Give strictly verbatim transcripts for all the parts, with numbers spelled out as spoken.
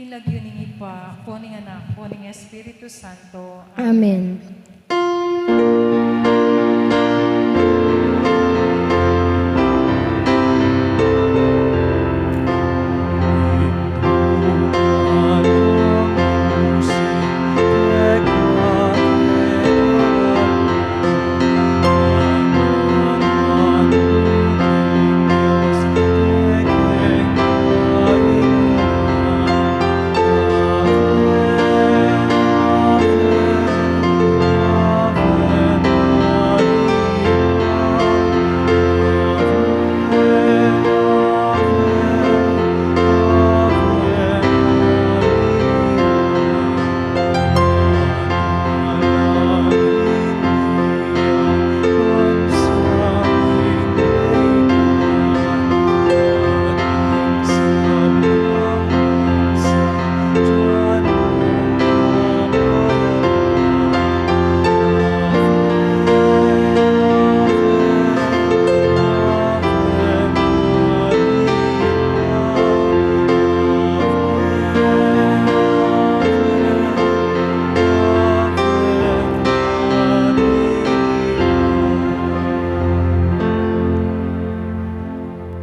King lagyu ning Ibpa, ampon ning Anak, ampon ning Espiritu Santo. Amen.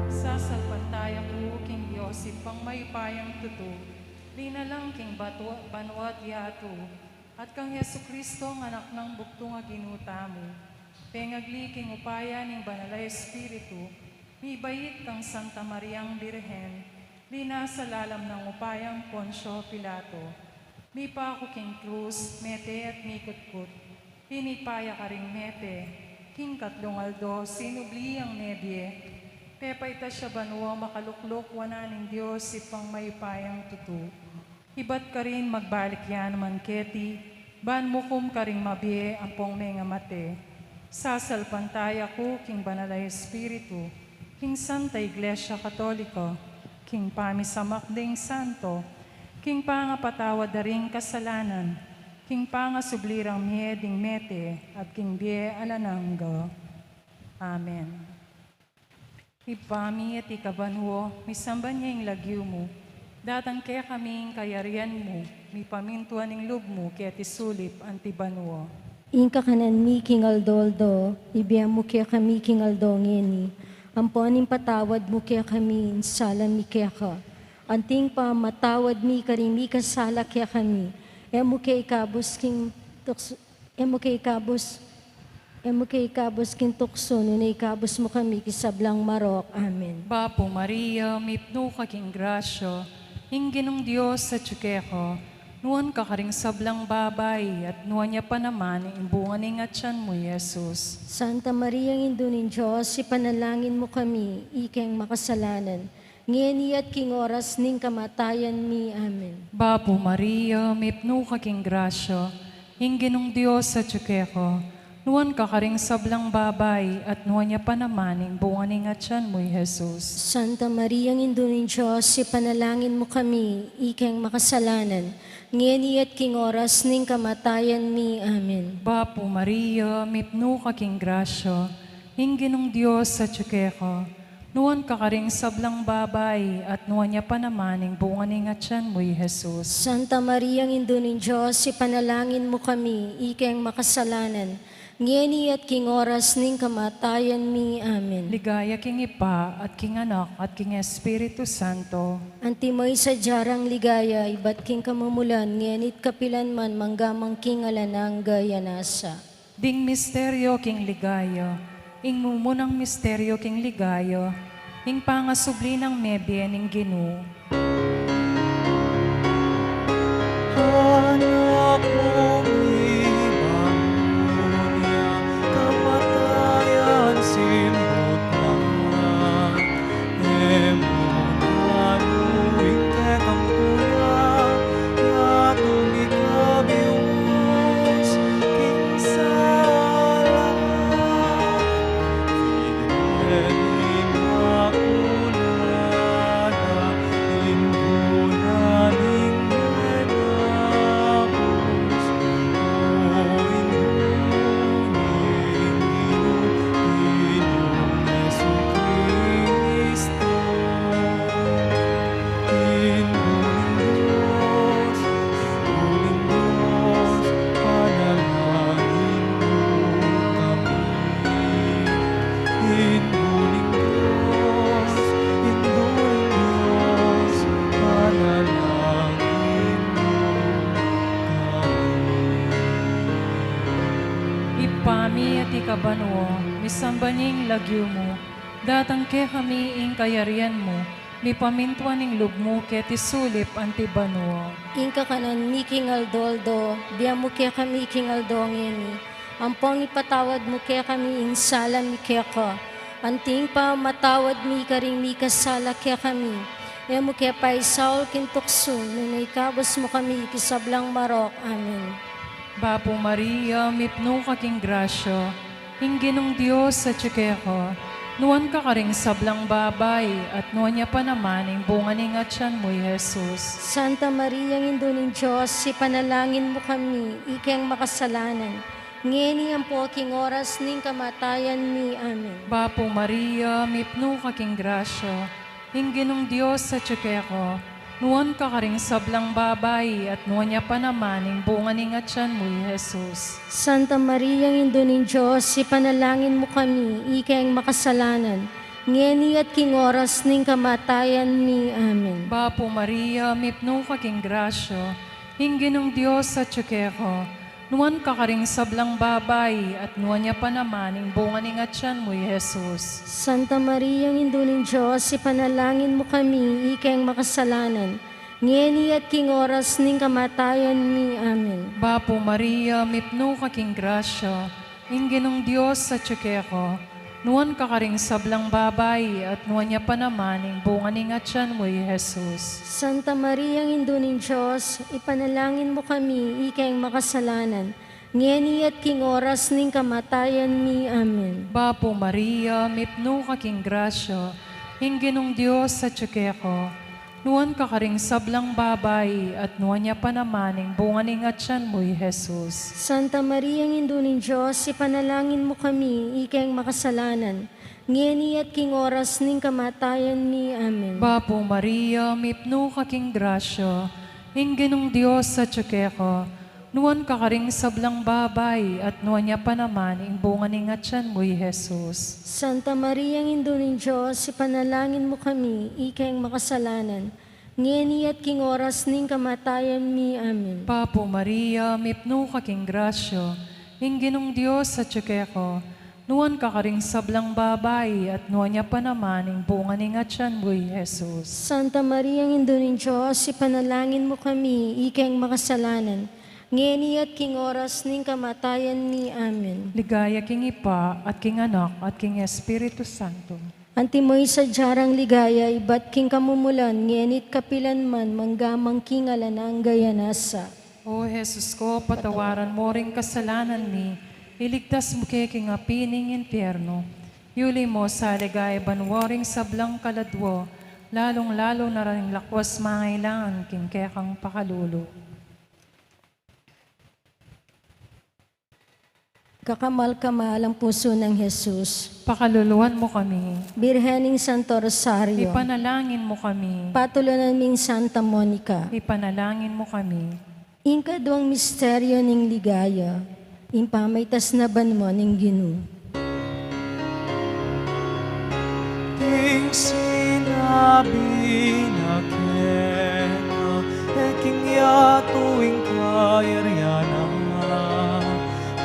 Sasalpantaya ku king Dios, Ibpang mayupayang tutu, linalang king batu-, banua't yatu, at kang Jesucristo, a Anak nang bugtung a Ginu tamu, pengagli king upaya ning Banal a Espiritu, mibait kang Santa Mariang Birhen, linasa lalam nang upayang Poncio Pilato, mipaku king krus, mete at mikutkut, pinipa ya karing mete, king katlung aldo sinubli yang mebie, pepaitas ya banua, makalukluk wanan ning Dios Ibpang mayupayang tutu. Ibat karin magbalik ya naman keti, ban mukum karing mabie ampong mengamate. Sasalpantaya ku king Banal a Espiritu, king Santa Iglesia Katolika, king pamisamak ding santo, king pangapatawad da ring kasalanan, king pangasubli rang mie ding mete, at king bie alang angga. Amen. Ibpa mi, atiu ka banua, misamban ya ing lagyu mu. Datang kekami ing kayarian mu, mipamintuan ing lub mu keti sulip anti banua. Ing kakanan mi king aldo-aldo, ibie mu kekami king aldo ngeni, ampon ipatawad mu kekami ing sala mi keka, anti ing pamamatawad mi karing mikasala kekami, e mu ke ikabus king tuksu-, e mu ke ikabus, e mu ke ikabus king tuksu, nune ikabus mu kami king sablang marok. Amen. Bapu Maria, mipnu ka king grasya, ing Ginung Dios atyu keka, nuan ka karing sablang babai, at nuan ya pa naman ing bunga ning atian mu, i Jesus. Santa Maria, Indu ning Dios, ipanalangin mu kami, ikeng makasalanan, ngeni at king oras ning kamatayan mi. Amen. Bapu Maria, mipnu ka king grasya, ing Ginung Dios atyu keka, nuan ka karing sablang babai, at nuan ya pa naman ing bunga ning atian mu, i Jesus. Santa Maria, Indu ning Dios, ipanalangin mu kami, ikeng makasalanan, ngeni at king oras ning kamatayan mi. Amen. Bapu Maria, mipnu ka king grasya, ing Ginung Dios atyu keka, nuan ka karing sablang babai, at nuan ya pa naman ing bunga ning atian mu, i Jesus. Santa Maria, Indu ning Dios, ipanalangin mu kami, ikeng makasalanan, ngeni at king oras ning kamatayan mi. Amen. Ligaya king Ibpa, at king Anak, at king Espiritu Santo. Anti maysa dyang ligaya, ibat king kamumulan, ngeni't kapilan man, mangga man king alang angga. Amen. Ding misteryo king ligaya. Ing mumunang misteryo king ligaya, ing pangasubli nang mebie ning Ginu. Anak mung ibang dunya, kamatayan simbut na. E mu na luwing kekang tula, yatu mikabius king sala. Virgen Immaculada, Indu na ning Menabus, Misamban ing lagyu mu, datang kekami ing kayarian mu, mipamintuan ing lub mu keti sulip anti banua. Ing kakanan mi king aldo-aldo, ibie mu kekami king aldo ngeni, ampong ipatawad mu kekami ing sala mi keka, anti ing pamamatawad mi karing mikasala kekami. E mu ke paisaul king tuksu, nune ikabus mu kami king sablang marok. Amen. Bapu Maria, mipnu ka king grasya, ing Ginung Dios atyu keka, nuan ka karing sablang babai, at nuan ya pa naman ing bunga ning atyan mu, i Jesus. Santa Maria, Indu ning Dios, ipanalangin mu kami, ikeng makasalanan, ngeni ampo king oras ning kamatayan mi. Amen. Bapu Maria, mipnu ka king grasya, ing Ginung Dios atyu keka, nuan ka karing sablang babai, at nuan ya pa naman ing bunga ning atyan mu, i Jesus. Santa Maria, Indu ning Dios, ipanalangin mu kami, ikeng makasalanan, ngeni at king oras ning kamatayan mi. Amen. Bapu Maria, mipnu ka king grasya, ing Ginung Dios atyu keka, nuan ka karing sablang babai, at nuan ya pa naman ing bunga ning atyan mu, i Jesus. Santa Maria, Indu ning Dios, ipanalangin mu kami, ikeng makasalanan, ngeni at king oras ning kamatayan mi. Amen. Bapu Maria, mipnu ka king grasya, ing Ginung Dios atyu keka, nuan ka karing sablang babai, at nuan ya pa naman ing bunga ning atyan mu, i Jesus. Santa Maria, Indu ning Dios, ipanalangin mu kami, ikeng makasalanan, ngeni at king oras ning kamatayan mi. Amen. Bapu Maria, mipnu ka king grasya, ing Ginung Dios atyu keka, nuan ka karing sablang babai, at nuan ya pa naman ing bunga ning atyan mu, i Jesus. Santa Maria, Indu ning Dios, ipanalangin mu kami, ikeng makasalanan, ngeni at king oras ning kamatayan mi. Amen. Bapu Maria, mipnu ka king grasya, ing Ginung Dios atyu keka, nuan ka karing sablang babai, at nuan ya pa naman ing bunga ning atyan mu, i Jesus. Santa Maria, Indu ning Dios, ipanalangin mu kami, ikeng makasalanan, ngeni at king oras ning kamatayan mi. Amen. Bapu Maria, mipnu ka king grasya, ing Ginung Dios atyu keka, nuan ka karing sablang babai, at nuan ya pa naman ing bunga ning atyan mu, i Jesus. Santa Maria, Indu ning Dios, ipanalangin mu kami, ikeng makasalanan, ngeni at king oras ning kamatayan mi. Amen. Ligaya king Ibpa, at king Anak, at king Espiritu Santo. Antimo ing sadya rang ligaya, ibat king kamumulan, ngeni't kapilan man, mangga man king alang angga. Amen. O Jesus ko, patawaran mo ring kasalanan mi, iligtas mu ke king api ning impyerno, yuli mo sa ligaya banua ring sablang kaladua, lalung-lalu na ring lakwas mangailangan king kekang pakalulu. Kakamal-kamal a pusu nang Jesus. Pakaluluan mu kami. Birhen ning Santo Rosario. Ipanalangin mu kami. Patulunan ming Santa Monica. Ipanalangin mu kami. Ing kaduang misteryo ning ligaya, ing pamaitas na banua ning Ginu. King sinabi na keka, e king yatu ing kayarian na,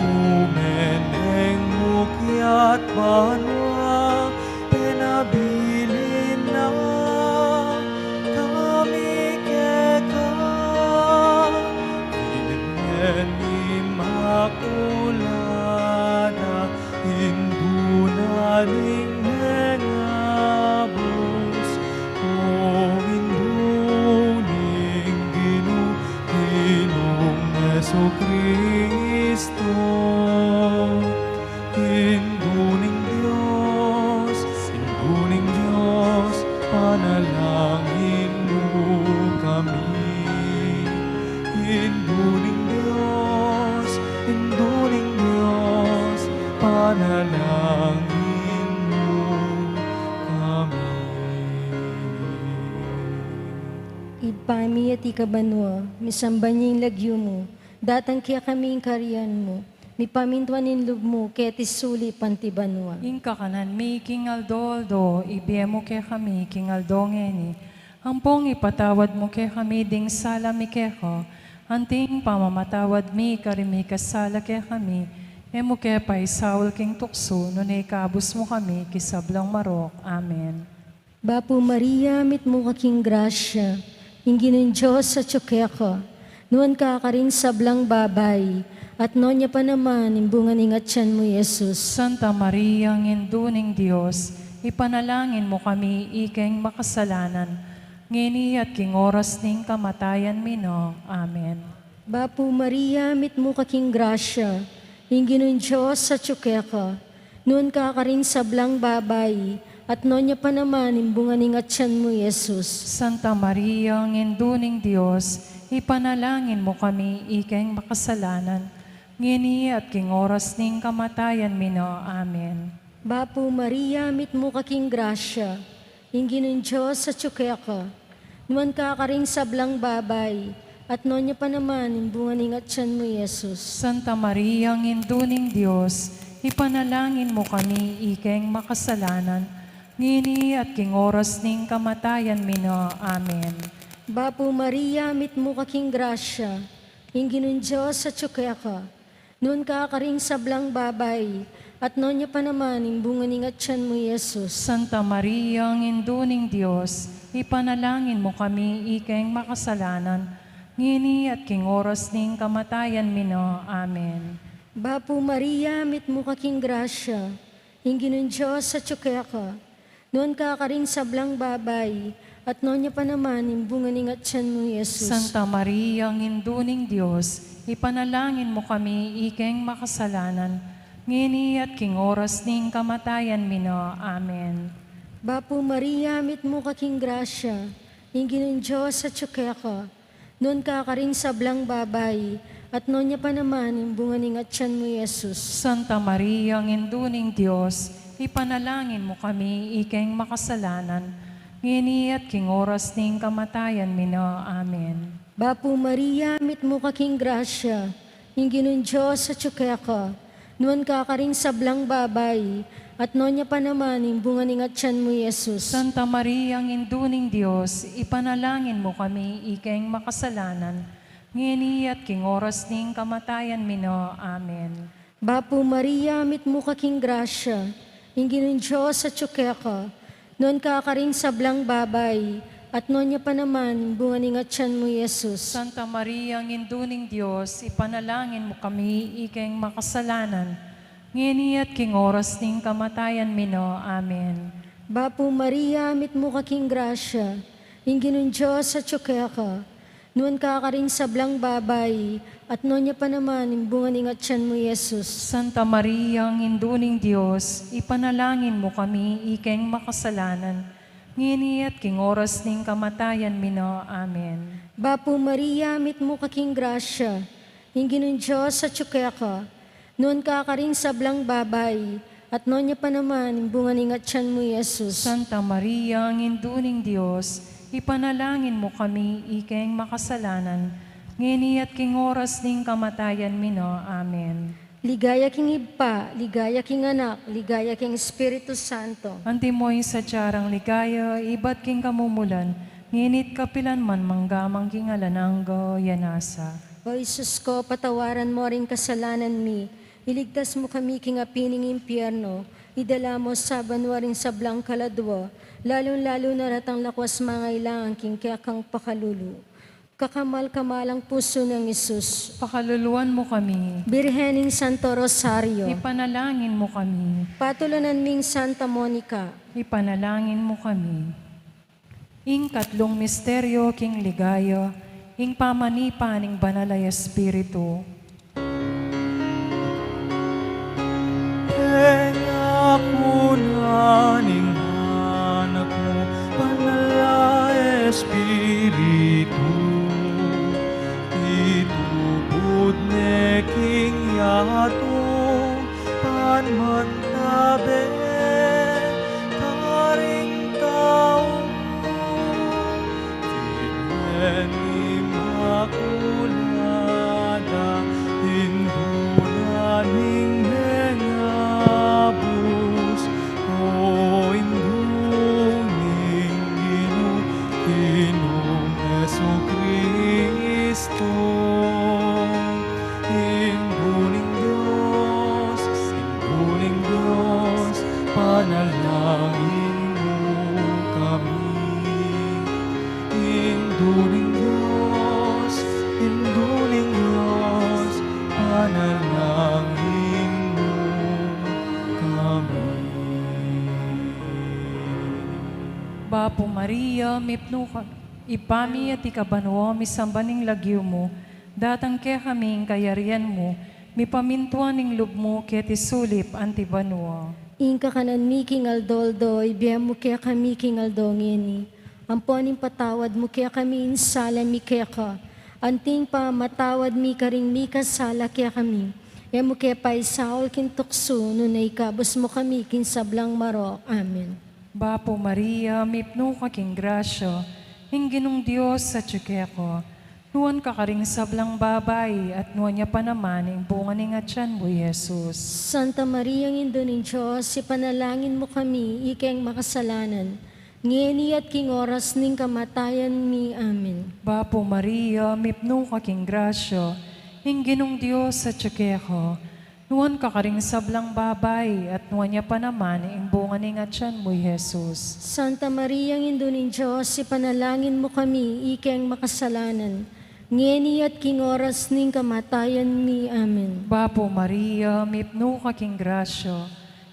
umeneng mukyat banua, penabilin na kami keka, Virgen Inmaculada, Indu na ning mengabus, o Indu ning Ginu, Ginung Jesucristo. Indu ning Dios, Indu ning Dios, panalangin mu kami. Indu ning Dios, Indu ning Dios, panalangin mu kami. Ibpa mi atiu ka banua, misamban ya ing lagyu mu, datang kekami ing kayarian mu, mipamintuan ing lub mu keti sulip anti banua. Ing kakanan mi king aldo-aldo, ibie mu kekami king aldo ngeni, ampong ipatawad mu kekami ding sala mi keka, anti ing pamamatawad mi karing mikasala kekami, E mu ke paisaul king tuksu, nune ikabus mu kami king sablang marok. Amen. Bapu Maria, mitmu ka king grasya, ing Ginung Dios atyu keka, nuan ka karing sablang babai, at nuan ya pa naman ing bunga ning atyan mu, Jesus. Santa Maria, Indu ning Dios, ipanalangin mu kami ikeng makasalanan, ngeni at king oras ning kamatayan mi na. Amen. Bapu Maria, mitmu ka king grasya, ing Ginung Dios atyu keka, nuan ka karing sablang babai, at nuan ya pa naman ing bunga ning atyan mu, Jesus. Santa Maria, Indu ning Dios, ipanalangin mu kami ikeng makasalanan, ngeni at king oras ning kamatayan mi na. Amen. Bapu Maria, mitmu ka king grasya, ing Ginung Dios atyu keka, nuan ka karing sablang babai, at nuan ya pa naman ing bunga ning atyan mu, Jesus. Santa Maria, Indu ning Dios, ipanalangin mu kami ikeng makasalanan, ngeni at king oras ning kamatayan mi na. Amen. Bapu Maria, mitmu ka king grasya, ing Ginung Dios atyu keka, nuan ka karing sablang babai, at nuan ya pa naman ing bunga ning atyan mu, Jesus. Santa Maria, Indu ning Dios, ipanalangin mu kami ikeng makasalanan, ngeni at king oras ning kamatayan mi na. Amen. Bapu Maria, mitmu ka king grasya, ing Ginung Dios atyu keka, nuan ka karing sablang babai, at nuan ya pa naman ing bunga ning atyan mu, Jesus. Santa Maria, Indu ning Dios, ipanalangin mu kami ikeng makasalanan, ngeni at king oras ning kamatayan mi na. Amen. Bapu Maria, mitmu ka king grasya, ing Ginung Dios atyu keka, nuan ka karing sablang babai, at nuan ya pa naman ing bunga ning atyan mu, Jesus. Santa Maria, Indu ning Dios, ipanalangin mu kami ikeng makasalanan, ngeni at king oras ning kamatayan mi na. Amen. Bapu Maria, mitmu ka king grasya, ing Ginung Dios atyu keka, nuan ka karing sablang babai, at nuan ya pa naman ing bunga ning atyan mu, Jesus. Santa Maria, Indu ning Dios, ipanalangin mu kami ikeng makasalanan, ngeni at king oras ning kamatayan mi na. Amen. Bapu Maria, mitmu ka king grasya, ing Ginung Dios atyu keka, nuan ka karing sablang babai, at nuan ya pa naman ing bunga ning atyan mu, Jesus. Santa Maria, Indu ning Dios, ipanalangin mu kami ikeng makasalanan, ngeni at king oras ning kamatayan mi na. Amen. Bapu Maria, mitmu ka king grasya, ing Ginung Dios atyu keka, nuan ka karing sablang babai, at nuan ya pa naman ing bunga ning atyan mu, Jesus. Santa Maria, Indu ning Dios, ipanalangin mu kami ikeng makasalanan, ngeni at king oras ning kamatayan mi na. Amen. Bapu Maria, mitmu ka king grasya, ing Ginung Dios atyu keka, nuan ka karing sablang babai, at nuan ya pa naman ing bunga ning atyan mu, Jesus. Santa Maria, Indu ning Dios, ipanalangin mu kami ikeng makasalanan, ngeni at king oras ning kamatayan mi na. Amen. Ligaya king Ibpa, ligaya king Anak, ligaya king Espiritu Santo. Antimo ing sadyang ligaya, ibat king kamumulan, ngeni't kapilan man, mangga man king alang angga. Amen. O Jesus ko, patawaran mu ring kasalanan mi, iligtas mu kami king api ning impyerno, idala mu sa banua ring sablang kaladua, lalung-lalu na retang lakuas mangailangan king kekang pakalulu. Kakamal-kamalang pusu nang Jesus, pakaluluan mu kami. Birhen ning Santo Rosario, ipanalangin mu kami. Patulunan ming Santa Monica, ipanalangin mu kami. Ing katlung misteryo king ligaya, ing pamanipa ning Banal a Espiritu. Ing aku na ning Anak mu, Banal a Espiritu, itubud ne king yatu, ban mantabe karing tau. Virgen Inmakulada, Indu na ning mengabus, o Indu ning Ginu, Ginung Jesucristo, Indu ning Dios. Panalangin mu kami. Indu ning Dios, Indu ning Dios, panalangin mu kami. Bapu Maria, mipnu ka, Ibpa mi atiu ka banua, misamban ing lagyu mu, datang kekami ing kayarian mu, mipamintuan ing lub mu keti sulip anti banua. Ing kakanan mi king aldo-aldo ibie mu kekami king aldo ngeni. Ampon ipatawad mu kekami ing sala mi keka, anti ing pamamatawad mi karing mikasala kekami. E mu ke paisaul king tuksu, nune ikabus mu kami king sablang marok. Amen. Bapu Maria, mipnu ka king grasya, ing Ginung Dios atyu keka. Nuan ka karing sablang babai, at nuan ya pa naman ing bunga ning atyan mu, i Jesus. Santa Maria, Indu ning Dios, ipanalangin mu kami ikeng makasalanan, ngeni at king oras ning kamatayan mi. Amen. Bapu Maria, mipnu ka king grasya, ing Ginung Dios atyu keka. Nuan ka karing sablang babai, at nuan ya pa naman ing bunga ning atyan mu, i Jesus. Santa Maria, Indu ning Dios, ipanalangin mu kami ikeng makasalanan, ngeni at king oras ning kamatayan mi. Amen. Bapu Maria, mipnu ka king grasya,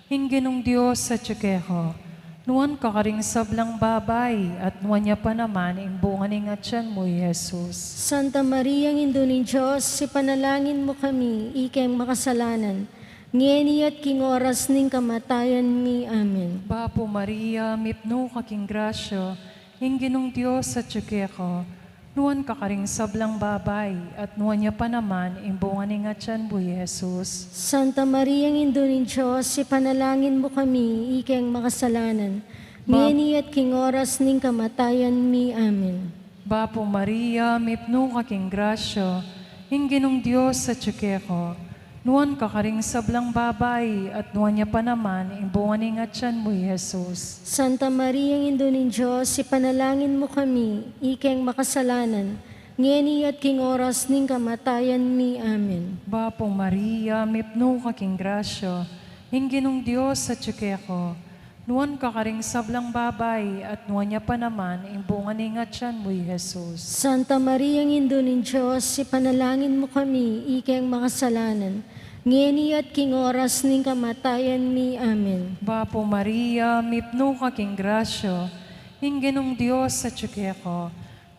ing Ginung Dios atyu keka. Nuan ka karing sablang babai, at nuan ya pa naman ing bunga ning atyan mu, i Jesus. Santa Maria, Indu ning Dios, ipanalangin mu kami ikeng makasalanan, ngeni at king oras ning kamatayan mi. Amen. Bapu Maria, mipnu ka king grasya, ing Ginung Dios atyu keka. Nuan ka karing sablang babai, at nuan ya pa naman ing bunga ning atyan mu, i Jesus. Santa Maria, Indu ning Dios, ipanalangin mu kami ikeng makasalanan, ngeni at king oras ning kamatayan mi. Amen. Bapu Maria, mipnu ka king grasya, ing Ginung Dios atyu keka. Nuan ka karing sablang babai, at nuan ya pa naman ing bunga ning atyan mu, i Jesus. Santa Maria, Indu ning Dios, ipanalangin mu kami ikeng makasalanan, ngeni at king oras ning kamatayan mi. Amen. Bapu Maria, mipnu ka king grasya, ing Ginung Dios atyu keka. Nuan ka karing sablang babai, at nuan ya pa naman ing bunga ning atyan mu, i Jesus. Santa Maria, Indu ning Dios, ipanalangin mu kami ikeng makasalanan, ngeni at king oras ning kamatayan mi. Amen. Bapu Maria, mipnu ka king grasya, ing Ginung Dios atyu keka.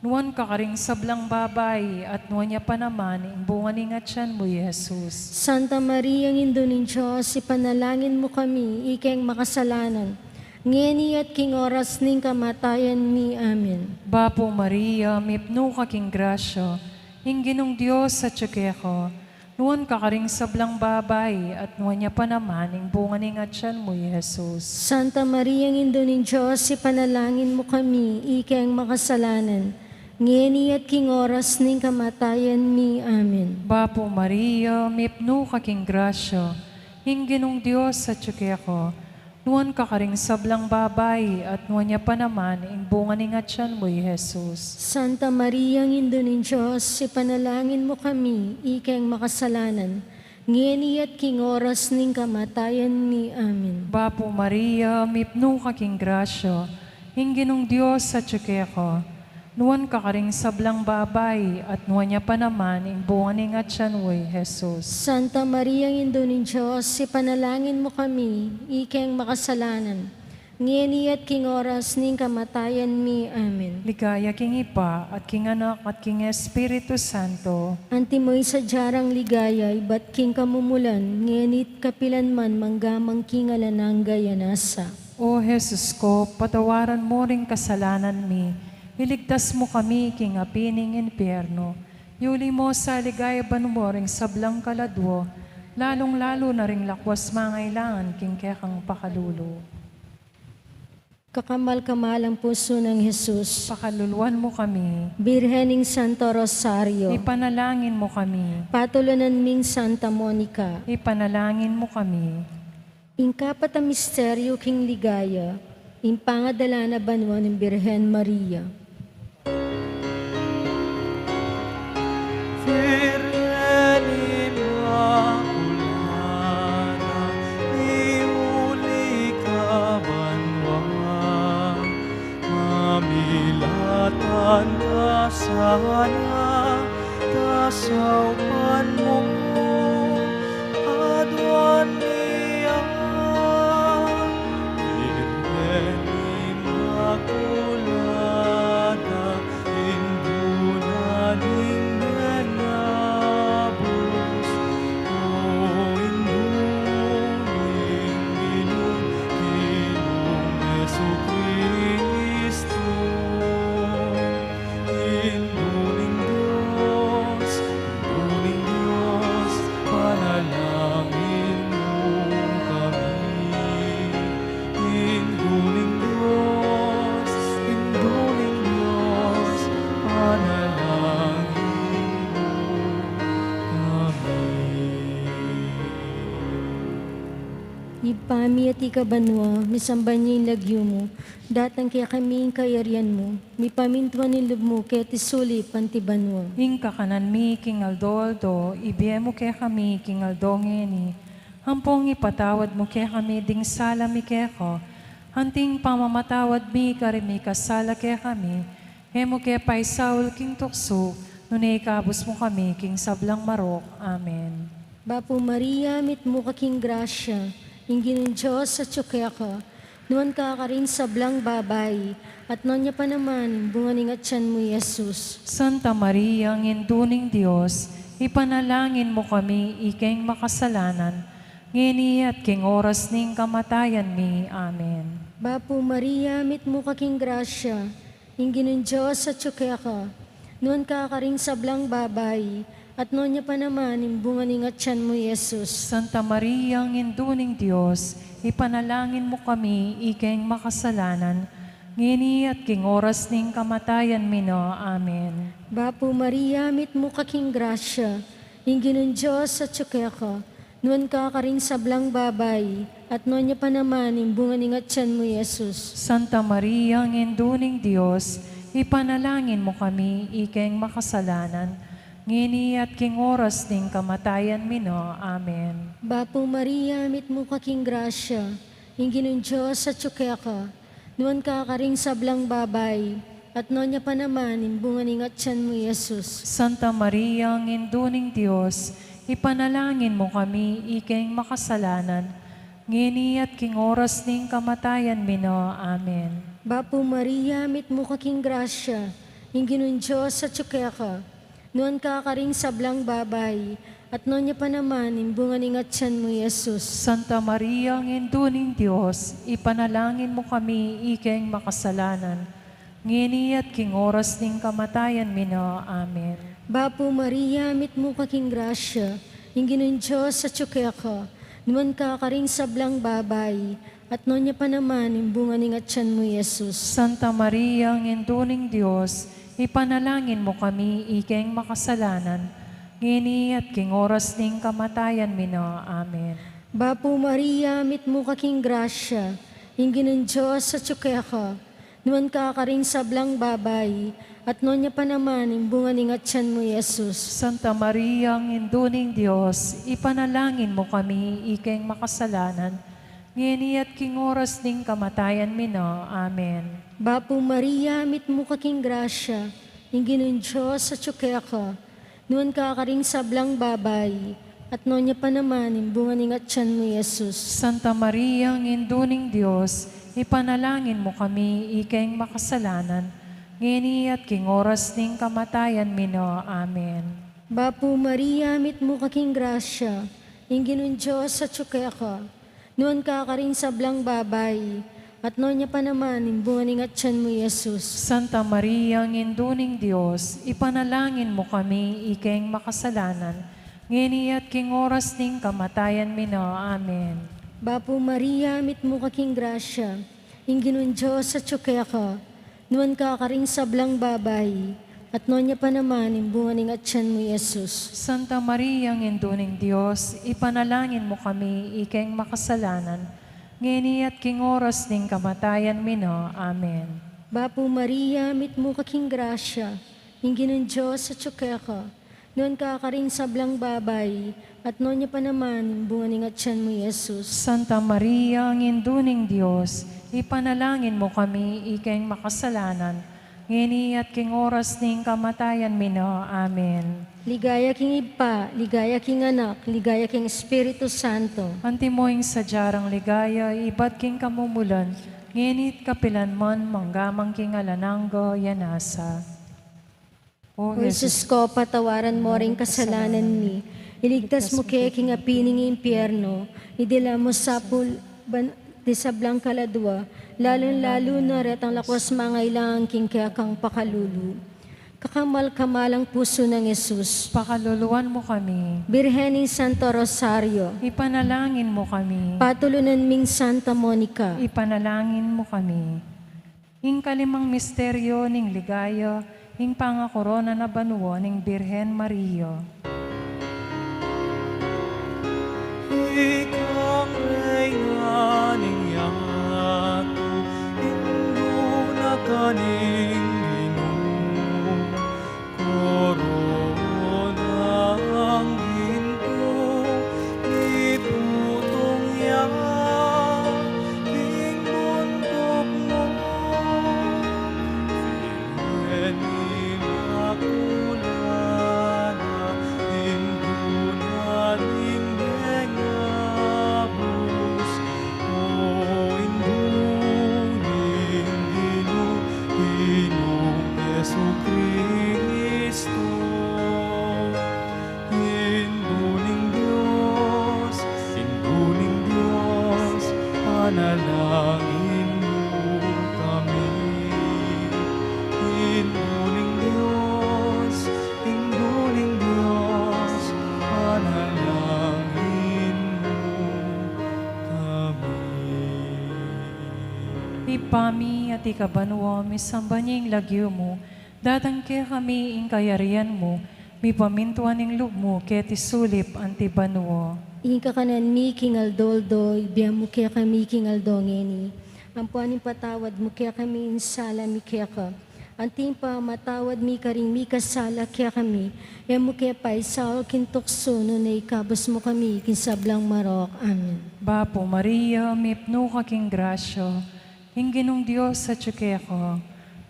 Nuan ka karing sablang babai, at nuan ya pa naman ing bunga ning atyan mu, i Jesus. Santa Maria, Indu ning Dios, ipanalangin mu kami ikeng makasalanan, ngeni at king oras ning kamatayan mi. Amen. Bapu Maria, mipnu ka king grasya, ing Ginung Dios atyu keka. Nuan ka karing sablang babai, at nuan ya pa naman ing bunga ning atyan mu, i Jesus. Santa Maria, Indu ning Dios, ipanalangin mu kami ikeng makasalanan, ngeni at king oras ning kamatayan mi. Amen. Bapu Maria, mipnu ka king grasya, ing Ginung Dios atyu keka. Nuan ka karing sablang babai, at nuan ya pa naman ing bunga ning atyan mu, i Jesus. Santa Maria, Indu ning Dios, ipanalangin mu kami ikeng makasalanan, ngeni at king oras ning kamatayan mi. Amen. Bapu Maria, mipnu ka king grasya, ing Ginung Dios atyu keka. Nuan ka karing sablang babai, at nuan ya pa naman ing bunga ning atyan mu, i Jesus. Santa Maria, Indu ning Dios, ipanalangin mu kami ikeng makasalanan, ngeni at king oras ning kamatayan mi. Amen. Ligaya king Ibpa, at king Anak, at king Espiritu Santo. Antimo ing sadya rang ligaya ibat king kamumulan, ngeni't kapilan man, mangga man king alang angga. Amen. O Jesus ko, patawaran mu ring kasalanan mi, iligtas mu kami king api ning impyerno, yuli mu sa king ligaya banua ring sablang kaladua, lalung-lalu na ring lakwas mangailangan king kekang pakalulu. Kakamal-kamalang pusu nang Jesus, pakaluluan mu kami. Birhen ning Santo Rosario, ipanalangin mu kami. Patulunan ming Santa Monica, ipanalangin mu kami. Ing kapat a misteryu king ligaya, ing pangadala na banua ning Birhen Maria. Virgen Inmaculada, imuli ka Ana, ta saupan mu, aduan mi ya, ing Imakulada, indu na ning menabus, o indu ning Ginung Jesucristo. Indu ning Dios, Indu ning Dios, panalangin mu kami. Indu ning Dios, Indu ning Dios, panalangin mu kami. Ibpa mi, atiu ka banua, misamban ya ing lagyu mu, datang kekami ing kayarian mu, mipamintuan ing lub mu keti sulip anti banua. Ing kakanan mi king aldo-aldo, ibie mu kekami king aldo ngeni, ampong ipatawad mu kekami ding sala mi keka, anti ing pamamatawad mi karing mikasala kekami, e mu ke paisaul king tuksu, nune ikabus mu kami king sablang marok. Amen. Bapu Maria, mitmu ka king grasya, ing Ginung Dios atyu keka, nuan ka karing sablang babai, at nuan ya pa naman ing bunga ning atyan mu, i Jesus. Santa Maria, Indu ning Dios, ipanalangin mu kami ikeng makasalanan, ngeni at king oras ning kamatayan mi. Amen. Bapu Maria, mitmu ka king grasya, ing Ginung Dios atyu keka, nuan ka karing sablang babai, at nuan ya pa naman ing bunga ning atyan mu, i Jesus. Santa Maria, Indu ning Dios, ipanalangin mu kami ikeng makasalanan, ngeni at king oras ning kamatayan mi na. Amen. Bapu Maria, mitmu ka king grasya, ing Ginung Dios atyu keka, nuan ka karing sablang babai, at nuan ya pa naman ing bunga ning atyan mu, i Jesus. Santa Maria, Indu ning Dios, ipanalangin mu kami ikeng makasalanan, ngeni at king oras ning kamatayan mi na. Amen. Bapu Maria, mitmu ka king grasya, ing Ginung Dios atyu keka, nuan ka karing sablang babai, at nuan ya pa naman ing bunga ning atyan mu, i Jesus. Santa Maria, Indu ning Dios, ipanalangin mu kami ikeng makasalanan, ngeni at king oras ning kamatayan mi na. Amen. Bapu Maria, mitmu ka king grasya, ing Ginung Dios atyu keka, nuan ka karing sablang babai, at nuan ya pa naman ing bunga ning atyan mu, i Jesus. Santa Maria, Indu ning Dios, ipanalangin mu kami ikeng makasalanan, ngeni at king oras ning kamatayan mi na. Amen. Bapu Maria, mitmu ka king grasya, ing Ginung Dios atyu keka, nuan ka karing sablang babai, at nuan ya pa naman ing bunga ning atyan mu, i Jesus. Santa Maria, Indu ning Dios, ipanalangin mu kami ikeng makasalanan, ngeni at king oras ning kamatayan mi na. Amen. Bapu Maria, mitmu ka king grasya, ing Ginung Dios atyu keka, nuan ka karing sablang babai, at nuan ya pa naman ing bunga ning atyan mu, i Jesus. Santa Maria, Indu ning Dios, ipanalangin mu kami ikeng makasalanan, ngeni at king oras ning kamatayan mi na. Amen. Bapu Maria, mitmu ka king grasya, ing Ginung Dios atyu keka, nuan ka karing sablang babai, at nuan ya pa naman ing bunga ning atyan mu, i Jesus. Santa Maria, Indu ning Dios, ipanalangin mu kami ikeng makasalanan, ngeni at king oras ning kamatayan mi na. Amen. Bapu Maria, mitmu ka king grasya, ing Ginung Dios atyu keka, nuan ka karing sablang babai, at nuan ya pa naman ing bunga ning atyan mu, i Jesus. Santa Maria, Indu ning Dios, ipanalangin mu kami ikeng makasalanan, ngeni at king oras ning kamatayan mi na. Amen. Bapu Maria, mitmu ka king grasya, ing Ginung Dios atyu keka, nuan ka karing sablang babai, at nuan ya pa naman ing bunga ning atyan mu, i Jesus. Santa Maria, Indu ning Dios, ipanalangin mu kami ikeng makasalanan, ngeni at king oras ning kamatayan mi na. Amen. Bapu Maria, mitmu ka king grasya, ing Ginung Dios atyu keka, nuan ka karing sablang babai, at nuan ya pa naman ing bunga ning atyan mu, i Jesus. Santa Maria, Indu ning Dios, ipanalangin mu kami ikeng makasalanan, ngeni at king oras ning kamatayan mi na. Amen. Ligaya king Ibpa, ligaya king Anak, ligaya king Espiritu Santo. Antimo ing sadya rang ligaya, ibat king kamumulan, ngeni at kapilan man, mangga man king alang angga. Amen. O Jesus ko, patawaran mo ring kasalanan mi. Iligtas mu ke king api ning impyerno. Idala mu sa pul-, ban-, di sablang kaladua, lalung-lalu na retang lakuas mangailangan king kekang pakalulu. Kakamal-kamalang pusu nang Jesus, pakaluluan mu kami. Birhen ning Santo Rosario, ipanalangin mu kami. Patulunan ming Santa Monica, ipanalangin mu kami. Ing kalimang misteryo ning ligaya, ing pangakorona na banua ning Birhen Maria. Ikang Reyna ning yatu, indu na ka ning Ginu, koronang gintu, itutung ya king buntuk mu. Virgen Inmaculada, indu na ning Mengabus, o indu ning Ginu, Ginung Jesukristu. Indu ning Dios, Indu ning Dios, panalangin mu kami. Indu ning Dios, Indu ning Dios, panalangin mu kami. Ibpa mi, atiu ka banua, misamban ya ing lagyu mu, datang kekami ing kayarian mu, mipamintuan ing lub mu keti sulip anti banua. Ing kakanan mi king aldo-aldo, ibie mu kekami king aldo ngeni. Ampo ipatawad mu kekami ing sala mi keka, anti ing pamamatawad mi karing mikasala kekami. E mu ke paisaul king tuksu, nune ikabus mu kami king sablang marok. Amen. Bapu Maria, mipnu ka king grasya, ing Ginung Dios atyu keka.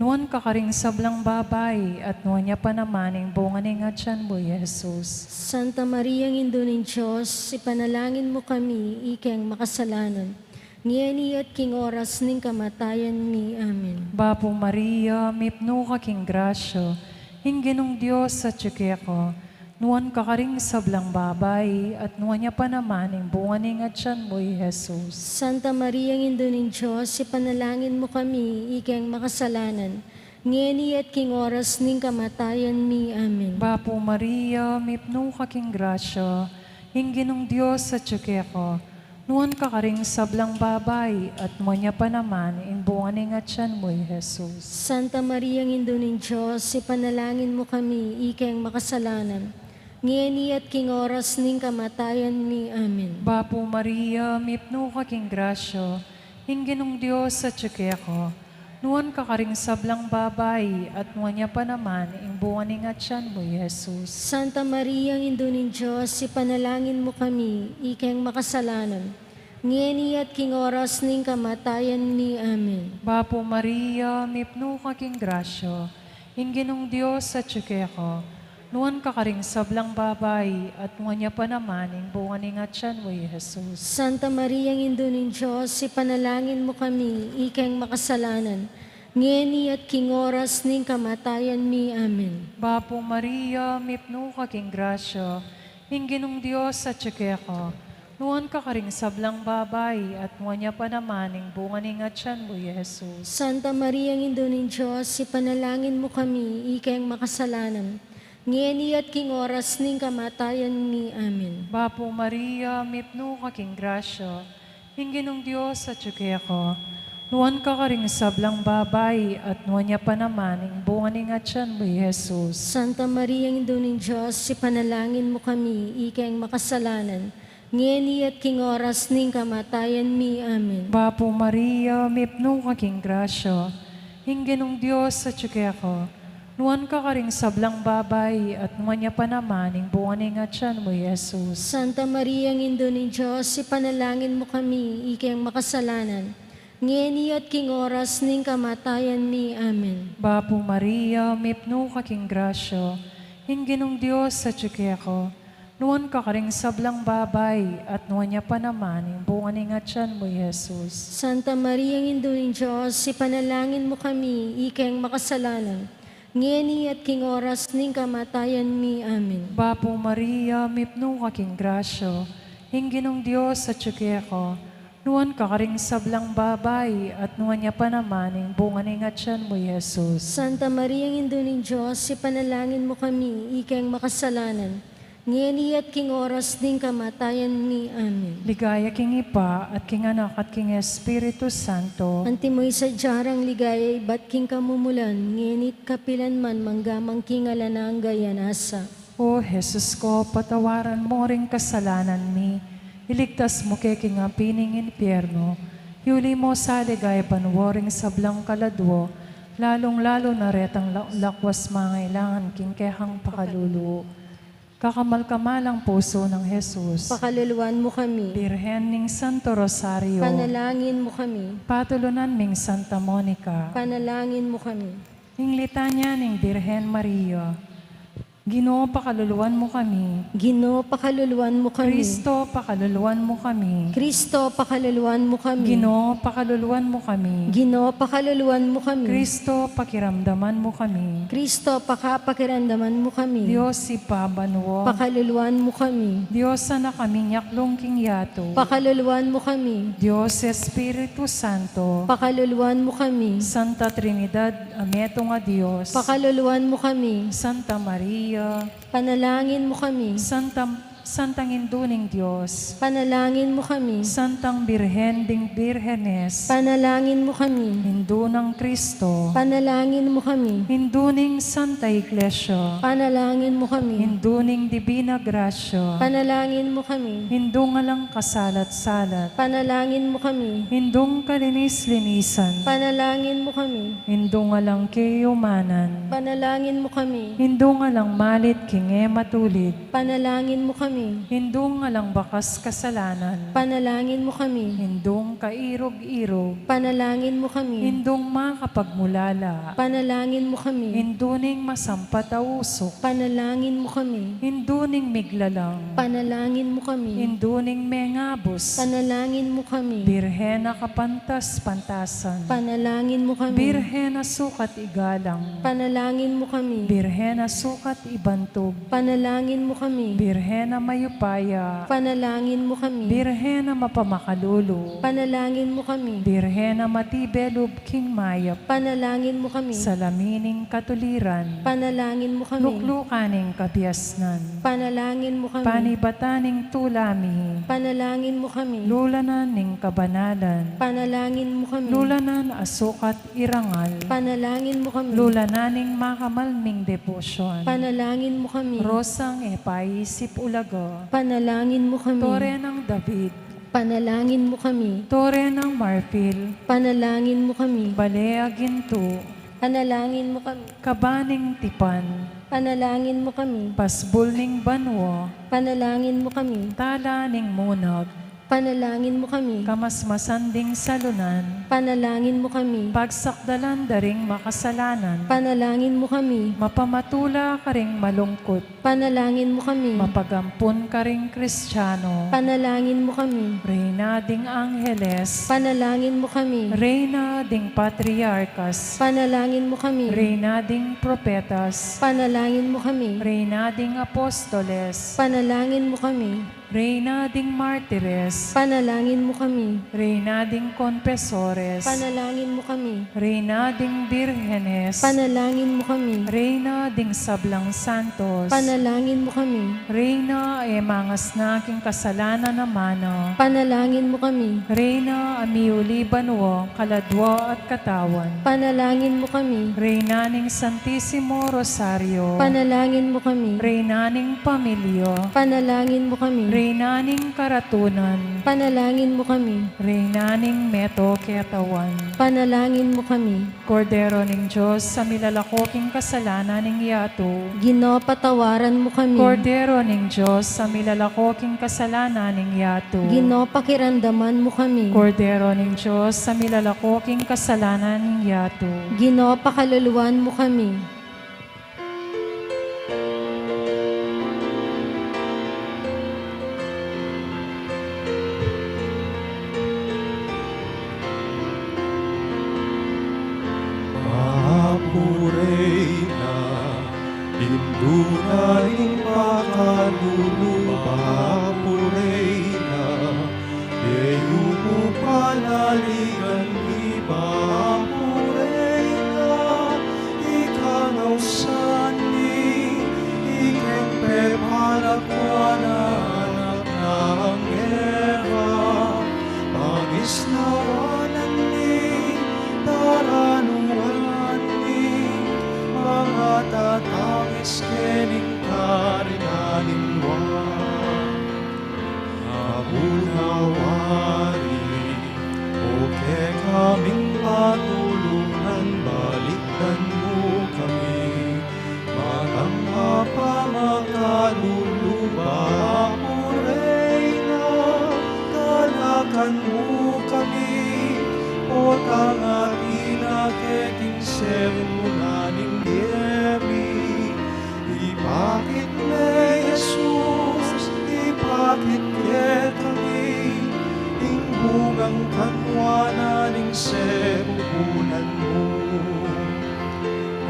Nuan ka karing sablang babai, at nuan ya pa naman ing bunga ning atyan mu, i Jesus. Santa Maria, Indu ning Dios, ipanalangin mu kami ikeng makasalanan, ngeni at king oras ning kamatayan mi. Amen. Bapu Maria, mipnu ka king grasya, ing Ginung Dios atyu keka. Nuan ka karing sablang babai, at nuan ya pa naman ing bunga ning atyan mu, i Jesus. Santa Maria, Indu ning Dios, ipanalangin mu kami ikeng makasalanan, ngeni at king oras ning kamatayan mi. Amen. Bapu Maria, mipnu ka king grasya, ing Ginung Dios atyu keka. Nuan ka karing sablang babai, at nuan ya pa naman ing bunga ning atyan mu, i Jesus. Santa Maria, Indu ning Dios, ipanalangin mu kami ikeng makasalanan, ngeni at king oras ning kamatayan mi. Amen. Bapu Maria, mipnu ka king grasya, ing Ginung Dios atyu keka. Nuan ka karing sablang babai, at nuan ya pa naman ing bunga ning atyan mu, i Jesus. Santa Maria, Indu ning Dios, ipanalangin mu kami ikeng makasalanan, ngeni at king oras ning kamatayan mi. Amen. Bapu Maria, mipnu ka king grasya, ing Ginung Dios atyu keka. Nuan ka karing sablang babai, at nuan ya pa naman ing bunga ning atyan mu, i Jesus. Santa Maria, Indu ning Dios, ipanalangin mu kami ikeng makasalanan, ngeni at king oras ning kamatayan mi. Amen. Bapu Maria, mipnu ka king grasya, ing Ginung Dios atyu keka. Nuan ka karing sablang babai, at nuan ya pa naman ing bunga ning atyan mu, i Jesus. Santa Maria, Indu ning Dios, ipanalangin mu kami ikeng makasalanan, ngeni at king oras ning kamatayan mi. Amen. Bapu Maria, mipnu ka king grasya, ing Ginung Dios atyu keka. Nuan ka karing sablang babai, at nuan ya pa naman ing bunga ning atyan mu, i Jesus. Santa Maria, Indu ning Dios, ipanalangin mu kami ikeng makasalanan, ngeni at king oras ning kamatayan mi. Amen. Bapu Maria, mipnu ka king grasya, ing Ginung Dios atyu keka. Nuan ka karing sablang babai, at nuan ya pa naman ing bunga ning atyan mu, i Jesus. Santa Maria, Indu ning Dios, ipanalangin mu kami ikeng makasalanan, Ngeni at king oras ning kamatayan mi. Amen. Bapu Maria, mipnu ka king grasya, ing Ginung Dios atyu keka, nuan ka karing sablang babai, at nuan ya pa naman ing bunga ning atyan mu, i Jesus. Santa Maria, Indu ning Dios, ipanalangin mu kami, ikeng makasalanan, ngeni at king oras ning kamatayan mi. Amen. Bapu Maria, mipnu ka king grasya, ing Ginung Dios atyu keka, nuan ka karing sablang babai, at nuan ya pa naman ing bunga ning atyan mu, i Jesus. Santa Maria, Indu ning Dios, ipanalangin mu kami, ikeng makasalanan, ngeni at king oras ning kamatayan mi. Amen. Ligaya king Ibpa, at king Anak, at king Espiritu Santo. Antimo ing sadya rang ligaya ibat king kamumulan, ngeni at kapilan man, mangga man king alang angga. Amen. O Jesus ko, patawaran mu ring kasalanan mi, iligtas mu ke king api ning impyerno, yuli mu sa ligaya banua ring sablang kaladua, lalung-lalu na retang la-, lakwas mangailangan king kekang pakalulu. Kakamal-kamalang pusu nang Jesus, pakaluluan mu kami. Birhen ning Santo Rosario, panalangin mu kami. Patulunan ming Santa Monica, panalangin mu kami. Ing litanya ning Birhen Maria. Ginu, pakaluluan mu kami. Ginu, pakaluluan mu kami. Kristo, pakaluluan mu kami. Kristo, pakaluluan mu kami. Ginu, pakaluluan mu kami. Ginu, pakaluluan mu kami. Kristo, pakiramdaman mu kami. Kristo, pakapakiramdaman mu kami. Dios Ibpa banua, pakaluluan mu kami. Dios Anak a minyaklung king yatu, pakaluluan mu kami. Dios Espiritu Santo, pakaluluan mu kami. Santa Trinidad a metung a Dios, pakaluluan mu kami. Santa Maria, panalangin mu kami. Santa, Santang Indu ning Dios, panalangin mu kami. Santang Birhen ding Birhenes, panalangin mu kami. Indu nang Kristo, panalangin mu kami. Indu ning Santa Iglesia, panalangin mu kami. Indu ning Divina Gracia, panalangin mu kami. Indung alang kasalat-salat, panalangin mu kami. Indung kalinis-linisan, panalangin mu kami. Indung alang kayumanan, panalangin mu kami. Indung alang malit king e matulid, panalangin mu kami. Indung alang bakas kasalanan, panalangin mu kami. Indung kairug-irug, panalangin mu kami. Indung makapagmulala, panalangin mu kami. Indu ning masampat a usuk, panalangin mu kami. Indu ning miglalang, panalangin mu kami. Indu ning mengabus, panalangin mu kami. Birhen a kapantas-pantasan, panalangin mu kami. Birhen a sukat igalang, panalangin mu kami. Birhen a sukat ibantug, panalangin mu kami. Birhen a mayupaya, panalangin mu kami. Birhen a mapamakalulu, panalangin mu kami. Birhen a matibe lub king mayap, panalangin mu kami. Salamin ning katuliran, panalangin mu kami. Luklukan ning kabiasnan, panalangin mu kami. Panibatan ning tula mi, panalangin mu kami. Lulanan ning kabanalan, panalangin mu kami. Lulanan a sukat irangal, panalangin mu kami. Lulanan ning makamal ming debosyon, panalangin mu kami. Rosang e paisip ulaga, panalangin mu kami. Tore nang David, panalangin mu kami. Tore nang marpil, panalangin mu kami. Bale a gintu, panalangin mu kami. Kaba ning tipan, panalangin mu kami. Pasbul ning banua, panalangin mu kami. Tala ning munag, panalangin mu kami. Kamasmasan ding salunan, panalangin mu kami. Pagsakdalan da ring makasalanan, panalangin mu kami. Mapamatula karing malungkut, panalangin mu kami. Mapagampun karing Kristiano, panalangin mu kami. Reyna ding Angeles, panalangin mu kami. Reyna ding Patriarkas, panalangin mu kami. Reyna ding Propetas, panalangin mu kami. Reyna ding Apostoles, panalangin mu kami. Reyna ding Martires, panalangin mu kami. Reyna ding Konpesores, panalangin mu kami. Reyna ding Birhenes, panalangin mu kami. Reyna ding sablang santos, panalangin mu kami. Reyna e mangasna king kasalanan a mana, panalangin mu kami. Reyna a miuli banua, kaladua at katawan, panalangin mu kami. Reyna ning Santisimo Rosario, panalangin mu kami. Reyna ning pamilya, panalangin mu kami. Reyna ning karatunan. Panalangin mu kami. Reyna ning meto ketawan. Panalangin mu kami. Kordero ning Dios, a milalako king kasalanan ning yatu. Ginu, patawaran mu kami. Kordero ning Dios, a milalako king kasalanan ning yatu. Ginu, pakiramdaman mu kami. Kordero ning Dios, a milalako king kasalanan ning yatu. Ginu, pakaluluan mu kami. Apo Reyna, Indu na ning pakalulu, Apo Reyna, e yu ku panaligan iba, Apo Reyna, ika ing ausan mi, ika ing pepalakwan a anak nang Eva, pangisnawanan mi, taranuan mi, mangatatangis keni king karinan ning Ibpa. Apo Reyna, o kekaming patulunan, balikdan mu kami, matang ka pa makalulu, Apo Reyna, galakan mu kami, potang atin na ke king sebub na ning bie mi. Ipakit me i Jesus, ipakit kekami ing bungang kanwanan ning sebubunan mu.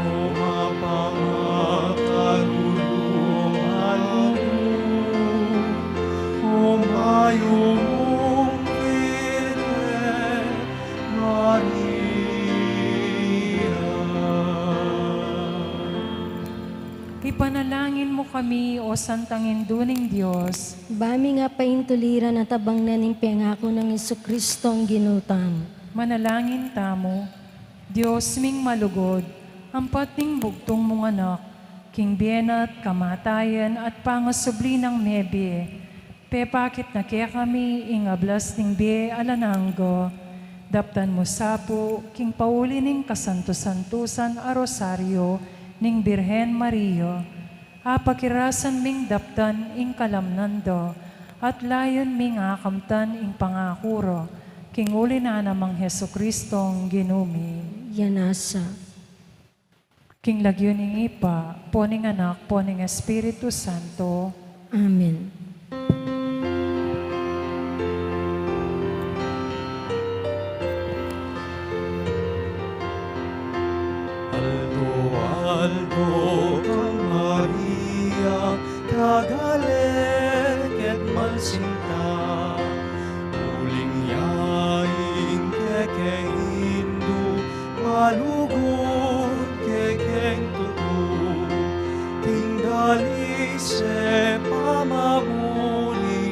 O mapamakalulu, o malugud, o mayumung Birhen Maria. Ipanalangin mu kami, o Santang Indu ning Dios. Ba ming paintuliran at abangan ing pengaku nang Jesucristong Ginu tamu. Manalangin tamu. Dios ming malugud, ampat ning bugtung mung Anak, king bie na at kamatayan at pangasubli nang mebie, pepakit na kekami ing ablas ning bie alang angga. Daptan mu sa pu, king pauli ning kasantu-santusan a Rosario ning Birhen Maria, apakirasan ming daptan ing kalamnan da, at layun ming akamtan ing pangaku ra, king uli na nang Jesucristong Ginu mi. Yana sa. King lagyu ning Ibpa, ampo ning Anak, ampo ning Espiritu Santo. Amen. Aldo, aldo kang Maria, tagalek at malsinta, uling ya ing kekeng Indu, malugud kekeng tutu, king dalis e pamamuli,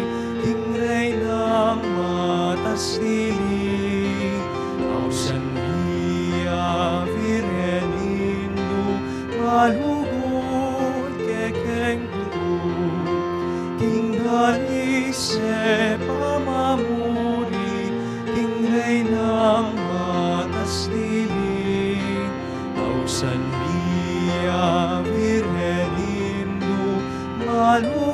king Reynang matas dili. Ausan mi ya, Birhen Indu, malugud kekeng tutu, king dalis e pamamuli, king Reynang matas dili. Ausan mi ya, Birhen Indu, malugud